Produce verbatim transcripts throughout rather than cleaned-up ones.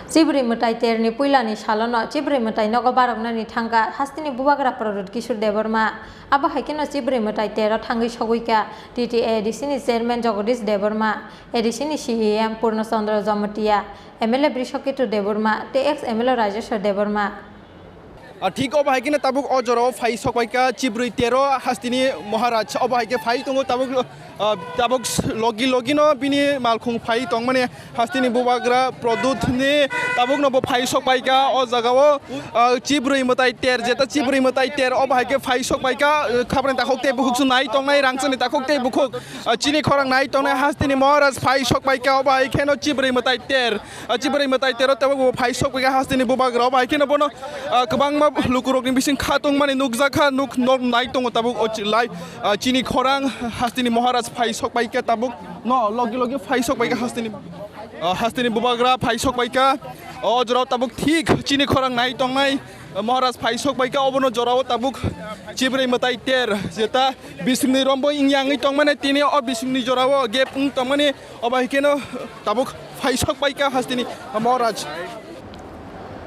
Chibrwi mwtai terni puilani salono Chibrwi mwtai nogo baroknani thangkha hasteni bubagra Pradyut Kishore Debbarma. Abo hai kheno Chibrwi mwtai tero thangwi sogwikha T T A A D C ni chairman Jagadish Debbarma, A D C ni C E M Purno Chandra Jamatia, M L A Brishaketu Debbarma tei ex M L A Rajeshwar Debbarma. Ah, thik obo hai kheno tabuk o jorao phai sokpaikha Chibrwi tero hasteni Maharaj. Obo hai khe phai tongo tabuk, ah, tabuk logi logi no bini malkhung phai tongmani hasteni bubagra Pradyut ni tabuk no bo phai sokpaikha o jagao, ah, Chibrwi mwtai ter, jeta Chibrwi mwtai ter obo hai khe phai sokpaikha, ah, khaprani takhuk tei bukhuk se nai tongnai rangchakni takhuk tei bukhuk, ah, chini khorang nai tongnai hasteni Maharaj phai sokpaikha obo hai kheno Chibrwi mwtai ter. Ah, Chibrwi mwtai tero tabuk bo phai sokpaikha hasteni bubagra obo hai kheno bono, ah, kwbangma lukurokni bising kha tongmani nukjakha, nuk nok nai tongo tabuk o chi-, lai, ah, chini khorang hasteni Maharaj phai sokpaikha tabuk no logi logi phai sokpaikha hasteni, ah, hasteni bubagra phai sokpaikha o jorao tabuk thik chini khorang nai tongnai, ah, Maharaj phai sokpaikha obono jorao tabuk Chibrwi mwtai ter jeta bisingni rombo wngya wngwi tongmani tini o bisingni jorao gap wng tongmani. Obo hai kheno tabuk phai sokpaikha hasteni Maharaj.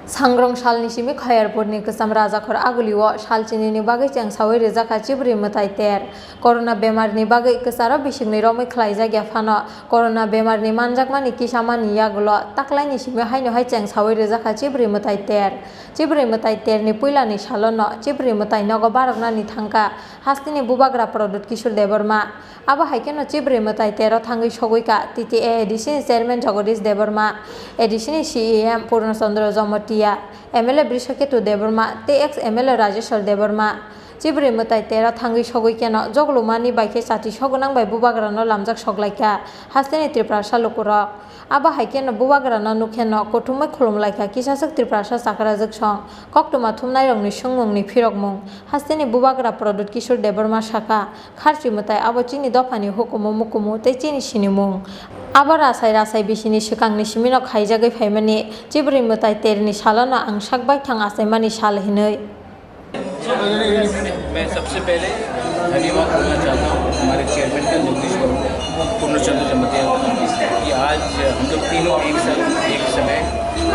Sangrong salni simi Khayarpurni kwcham Rajakhor Agulio sal chinini bagwi chengsawi rwjakha Chibrwi mwtai ter. Corona bemarni bagwi kwcharo bisingni romwi khlaijakya phano, corona bemarni manjakmani kisamani yagulo taklaini simi haino hai chengsawi rwjakha Chibrwi mwtai ter. Chibrwi mwtai terni puilani salono Chibrwi mwtai nogo baroknani thangkha hasteni bubagra Pradyut Kishore Debbarma. Abo hai kheno Chibrwi mwtai tero thangwi sogwikha T T A A D C ni chairman Jagadish Debbarma, A D C ni C E M Purno Chandra Jamatia, M L A Brishaketu Debbarma tei ex M L A Rajeshwar Debbarma. Chibrwi mwtai tero thangwi sogwi kheno joglumani bai khe chati sogwnang bai bubagrano lamjak soklaikha hasteni Tiprasa lukurok. Abo hai kheno bubagrano nukhe no kuthumwi khulumlaikha kisaswk Tiprasa chakrajwk song koktwma thumnairokni swngmungni phirokmung. Hasteni bubagra Pradyut Kishore Debbarma sakha, kharchi mwtai abo chini dophani hukumu mukumu tei chini sinimung. Abo rasai rasai bisini swkangni simino khaijagwi phaimani Chibrwi mwtai terni salono ang sak baithang achaimani sal hinwi. मैं सबसे पहले धन्यवाद करना चाहता हूँ हमारे चेयरमैन का, जगदीश बाबू को, पूर्णचंद्र जमतिया को, कि आज हम लोग तीनों एक साथ एक समय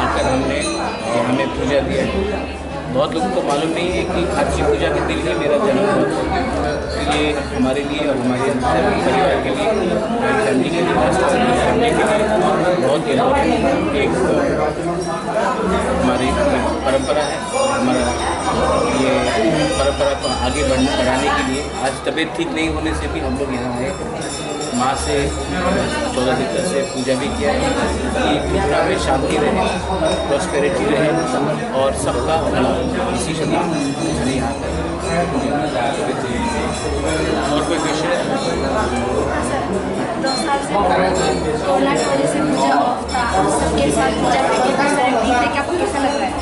आकर हमने यहाँ में पूजा दिया है। बहुत लोगों को मालूम नहीं है कि खारची पूजा के दिन ही मेरा जन्म हुआ था। तो ये हमारे लिए और हमारे सभी परिवार के लिए, हमारी फैमिली के लिए, खास तौर से फैमिली के लिए बहुत इम्पोर्टेंट एक हमारी परंपरा है। हमारा ये परंपरा को आगे बढ़-, बढ़ाने के लिए आज तबीयत ठीक नहीं होने से भी हम लोग यहाँ आए। माँ से चौदह दिन से पूजा भी किया है कि त्रिपुरा में शांति रहे, प्रॉस्पेरिटी रहे और सबका भला हो। इसी के लिए मैंने यहाँ पर पूजा की। और कोई क्वेश्चन है? दो साल से कोरोना की वजह से पूजा ऑफ था, सबके साथ पूजा करके दूसरे दिन थे, क्या आपको कैसा लग रहा है?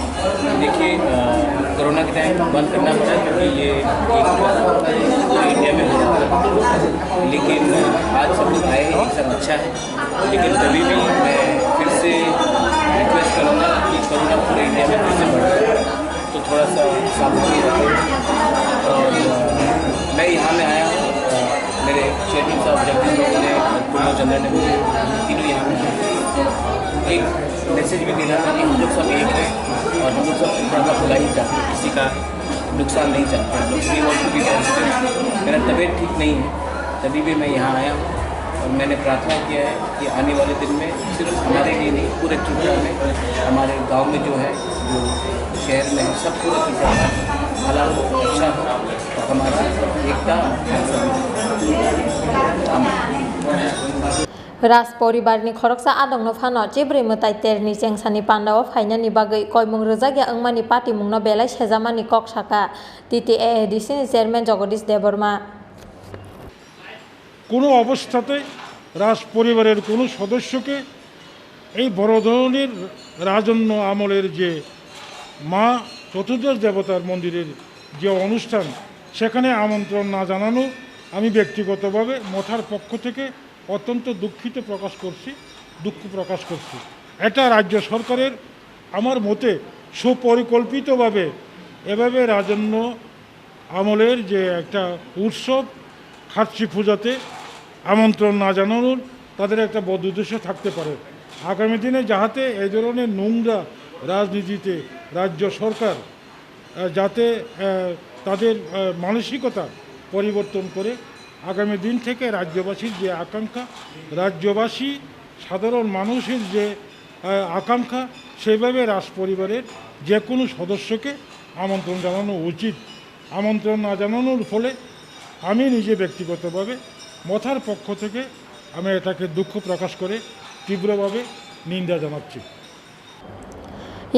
देखिए, अ, कोरोना के टाइम बंद करना पड़ा क्योंकि ये एक पूरे इंडिया में हो रहा था, लेकिन आज सब लोग आए, एक सब अच्छा है। लेकिन तभी भी मैं फिर से रिक्वेस्ट करूँगा कि कोरोना पूरे इंडिया में फिर से बढ़ रहा है, तो थोड़ा सा सावधानी रखें। और मैं यहाँ में आया हूँ, मेरे चेयरमैन साहब जगदीश बाबू ने और पूर्णो चंद्र ने मुझे तीनों यहाँ में एक मैसेज भी देना था कि हम लोग सब एक हैं और हम लोग सब त्रिपुरा का भला ही चाहते हैं, किसी का नुकसान नहीं चाहते हम लोग। We want to be positive। मेरा तबीयत ठीक नहीं है, तभी भी मैं यहाँ आया हूँ और मैंने प्रार्थना किया है कि आने वाले दिन में सिर्फ हमारे लिए नहीं, पूरे त्रिपुरा में, हमारे गांव में जो है, जो शहर में है, सब पूरा त्रिपुरा का भला हो, अच्छा हो और हमारा एकता। Raj poribarni khoroksa adongno phano Chibrwi mwtai terni chengsani pandao phainani bagwi koimung rwjakya wngmani patimungno belai sejamani kok sakha T T A A D C ni chairman Jagadish Debbarma. কোনো অবস্থাতেই রাজ পরিবারের কোনো সদস্যকে এই বড় ধরনের রাজন্য আমলের যে মা চতুর্দশ দেবতার মন্দিরের যে অনুষ্ঠান, সেখানে আমন্ত্রণ না জানানো আমি ব্যক্তিগতভাবে মঠার পক্ষ থেকে অত্যন্ত দুঃখিত প্রকাশ করছি, দুঃখ প্রকাশ করছি। এটা রাজ্য সরকারের আমার মতে সুপরিকল্পিতভাবে এভাবে রাজন্য আমলের যে একটা উৎসব, খার্চি পূজাতে আমন্ত্রণ না জানানোর তাদের একটা বদ উদ্দেশ্য থাকতে পারে। আগামী দিনে যাহাতে এই ধরনের নোংরা রাজনীতিতে রাজ্য সরকার, আহ, যাতে, আহ, তাদের, আহ, মানসিকতা পরিবর্তন করে, আগামী দিন থেকে রাজ্যবাসীর যে আকাঙ্ক্ষা, রাজ্যবাসী সাধারণ মানুষের যে, আহ, আকাঙ্ক্ষা, সেভাবে রাজপরিবারের যে কোনো সদস্যকে আমন্ত্রণ জানানো উচিত। আমন্ত্রণ না জানানোর ফলে আমি নিজে ব্যক্তিগতভাবে মথার পক্ষ থেকে আমি এটাকে দুঃখ প্রকাশ করে তীব্রভাবে নিন্দা জানাচ্ছি।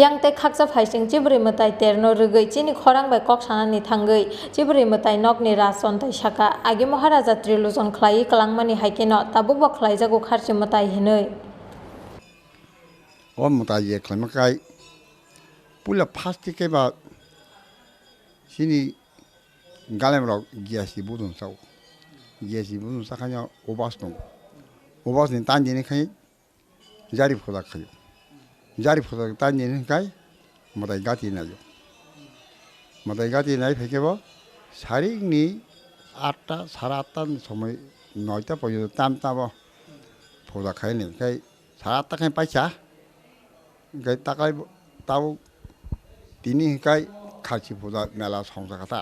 Yang tei khaksa phaising chibrwi mwtai terno rwgwi chini khorang bai kok sanani thangwi chibrwi mwtai nokni raj chontai saka, agi Maharaja trilujon khlaiwi kwlangmani hai kheno tabukbo khlaijago kharchi mwtai hinwi. O mwtai je khlaima kai puila first khe ba chini galemrok G S T budung chao. G S T budung chakhaino ubas tongo. Ubasni tandini khai jari phoda khaio. Jari phoda tandini khai mwtai gati naio. Mwtai gati nai phaikhe bo sarikni atta, sara atta ni somoi noita porjonto tam tamo phoda khaini. Khai sara atta khai paisa. Hingkai takai tabuk tini hingkai kharchi puja mela songsa kha ta.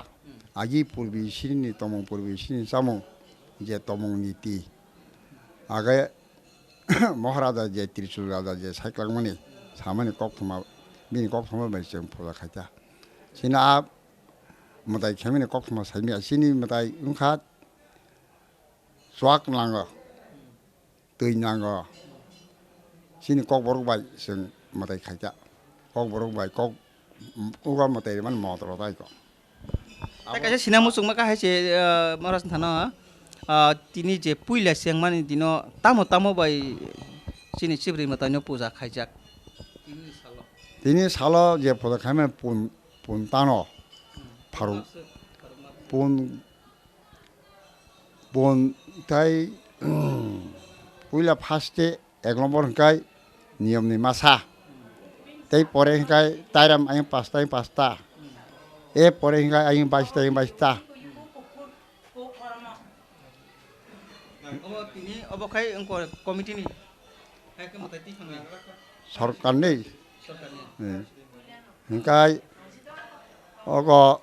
Agi purbi sinini tomong, purbi sinini chamung, je tomong niti. Agai Maharaja je Trishul Raja je saiklangmani samani kokthoma, bini kokthoma bai chwng puja khaita. Chini a mwtai khaimani kokthoma saimya, chini mwtai wngkha chuak nango. Twi nango. Chini kokborok bai chwng mwtai khaita. Kokborok bai kok, uga mwtai rwmani motoro tai kok. Tei kaisa sinai muchungma kahai se, ah, Maharaj thano, ah, tini je puila chengmani dino tamo tamo bai chini chibrwi mwtaino puja khaijak. Tini salo. Tini salo je puja khaimani pun, pun tano. Pharuk. Pun Pun tai, puila first e ek nombor hingkai niyom ni masa. Tei pore hingkai tairam ayang pasta, ayang pasta. E pore hingkai ayang baista, ayang baista. Obo tini obo khai wngkor committee ni. Hai khe mwtai twi thangwi. Sorkar ni. Sorkar ni. Eh. Hingkai ogo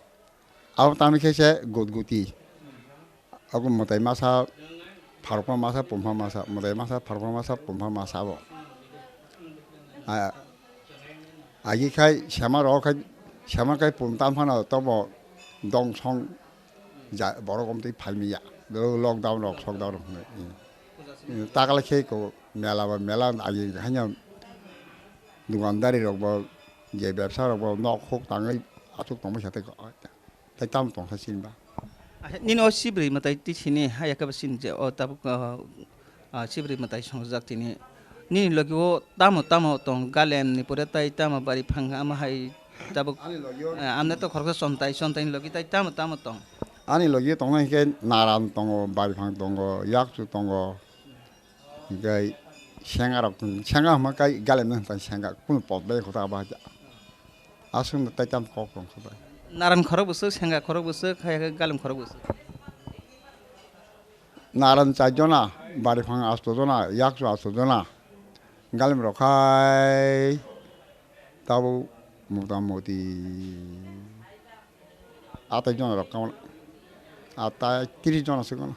Abo tamni khe se gutguti. Abo mwtai masa, pharokma masa, pumha masa, mwtai masa, pharokma masa, pumha masa abo. A, agi khai sema rok khai, sema khai pum tam phano tobo dong song ja, borok omtwi phaimiya. Lockdown rok, shutdown rok hwnwi. Takla khe ko mela ba mela agi haino dukandari rok bo je bebsa rok bo nok huk tangwi aswk tongma sa tei ko. Tei tamo tongkha chini ba? Nini o chibrwi mwtai twi sini haya khe ba chini je o tabuk, ah, ah, chibrwi mwtai songjak tini. Nini logi o tamo tamo tong galem ni pore tai tamo bari phang ama hai tabuk, ani logi o, ah, amne to khoroksa chontai, chontai ni logi tai tamo tamo tong? Ani logi o tongnai hwnkhe naran tongo, bari phang tongo, yakchu tongo. Hingke senga rok tong, senga hwnma kai galem no hwnka senga, kunu pot bai kota ba ja. Aswk no tai tam kok tong kha bai. Naran khorok bwswk, senga khorok bwswk, hai khe galem khorok bwswk. Naran char jona, bari phang asto jona, yakchu asto jona, galem rok khai tabuk mota moti atai jona rok kamo, atai tris jona se kono.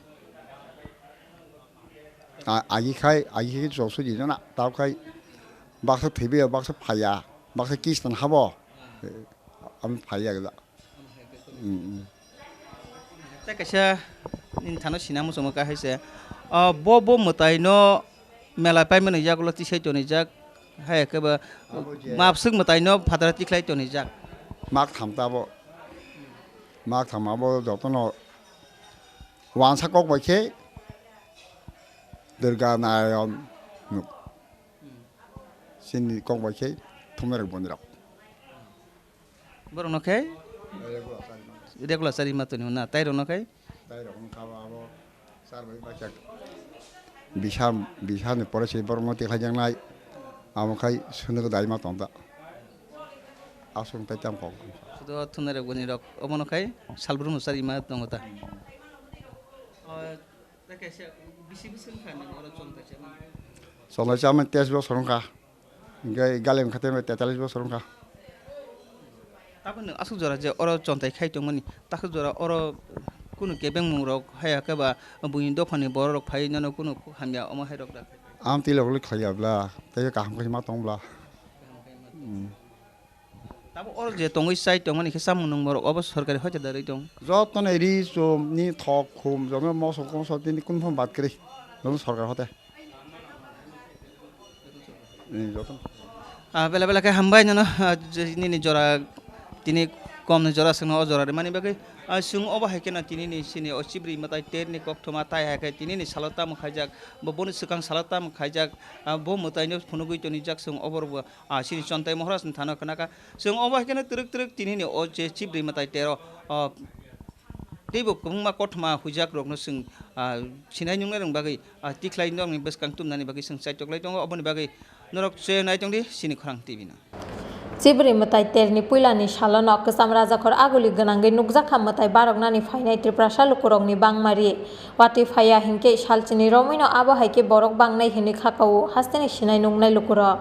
A, agi khai, agi khai choksu di jona, tao khai baksa thwibaio, baksa phaiya, baksa kistan habo. Ami phaiya gada. Mm, mm. Tei kaisa nini thano sinai muchungma khe hai se, ah, bo, bo mwtai no mela paimani yagulo tisai tonijak, hai khe ba mapswk mwtai no phataro tikhlai tonijak. Mak tham ta bo, mak tham abo jotono wansa kok bai khe Durga Narayan nuk. Chini kok bai khe thumnairok bonirok. Borokno khe regular chari ma tongwi na, tai rokno khe? Tai rokno kha abo char bai bakya bisa, bisa ni pore se borokno tikhlaijaknai. Amo khai swnwi dai ma tong ta. Aswk tai tam kok. Sudo thumnairok bonirok obono khai salbrum chari ma tongo ta. Tei kaisa bisi bwswk wngkha nini oro chontai se? Chonlai chamani teis bosor wngkha. Hingke galem khatima tetallis bosor wngkha. Tabuk nwng aswk jora je oro chontai khai tongmani, takhuk jora oro kunu kebengmung rok haya khe ba buini dophani borok rok phai nono kunu hamya omo hai rok da? Amtwi lok lok khaiya bla, tei kaham khe ma tong bla. Hmm. Tabuk oro je tongwi chai tongmani khe chamung nungmung rok obo sorkari hoite da rwi tong? Joto no ri chum ni thok khum joto moso koso tini kun phang bad kwrwi joto sorkar hote. Ni joto. Ah, bela bela khe hambai nono, ah, je nini jora tini kom ni jora songno o jora rimani bagwi. Ah, chwng obo hai kheno tini ni chini o chibri mwtai ter ni koktwma tai hai khe tini ni salo tamo khaijak, bo boni swkang salo tamo khaijak, ah, bo mwtai no phunugwi tonijak chwng obo rwbo. Ah, chini Chontai Maharaj ni thano khna kha. Chwng obo hai kheno twrwk twrwk tini ni o je chibri mwtai tero, ah, teibo kwbangma kothoma huijak rokno chwng, ah, sinai nungnai rok bagwi, ah, tikhlai norokni bwskang tumnani bagwi chwng chaitok lai tongo. Oboni bagwi norok chaywi nai tongdi chini Khorang T V no. Chibri mwtai terni puilani salono kwcham rajakhor aguli gwnangwi nukjakha mwtai baroknani phainai Tiprasa lukurokni bangma ri. Watwi phaiya hinkhe salchini romwino abo hai khe borok bangnai hinwi khakao hasteni sinai nuknai lukurok.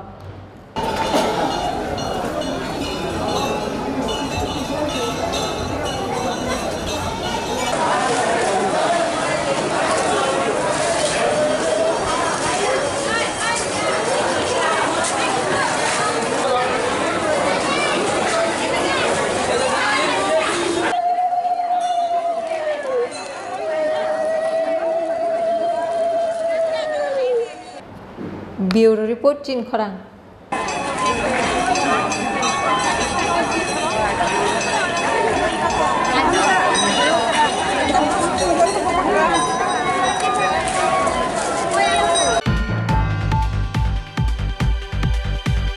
Bureau Report, Chinkhorang.